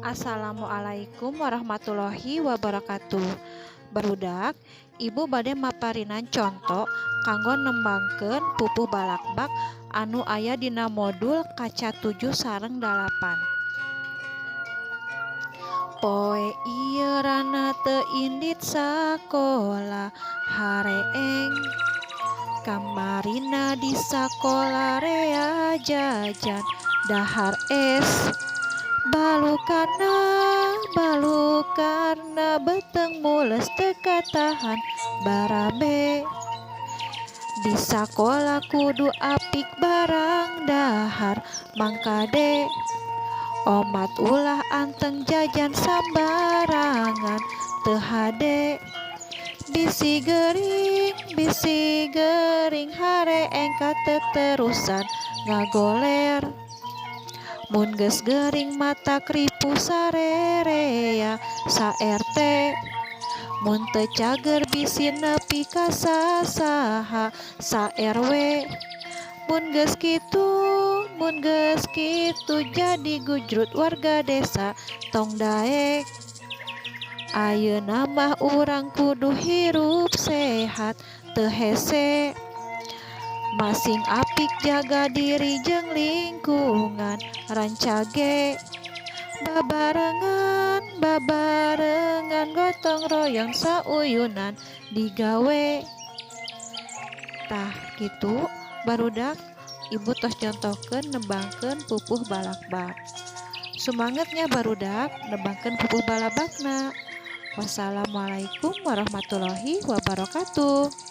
Assalamualaikum warahmatullahi wabarakatuh. Barudak, Ibu bade maparinan conto kanggo nembangkeun pupuh balakbak anu aya dina modul kaca 7 sareng 8. Poe ieu Rana teu indit sakola, hareeng. Kamarina di sakola rea jajan, dahar es. Balukarna, balukarna, beuteung mules teu katahan, barabe. Di sakola kudu apik barang dahar, mangkade. Omat ulah anteng jajan sambarangan, teu hade. Bisi gering, bisi gering, hareeng kateterusan ngagoler. Mun geus gering matak ripuh sarerea sa-RT. Mun teu cager bisi nepi ka sasaha sa-RW. Mun geus kitu, mun geus kitu, jadi gujrut warga desa, tong daek. Ayeuna mah urang kudu hirup sehat, teu hese. Masing apik jaga diri jeung lingkungan, rancage. Babarengan, babarengan, gotong royong sauyunan digawe. Tah kitu, barudak, Ibu tos nyontohkeun nembangkeun pupuh balakbak. Sumanget nya, barudak, nembangkeun pupuh balakbakna. Wassalamualaikum warahmatullahi wabarakatuh.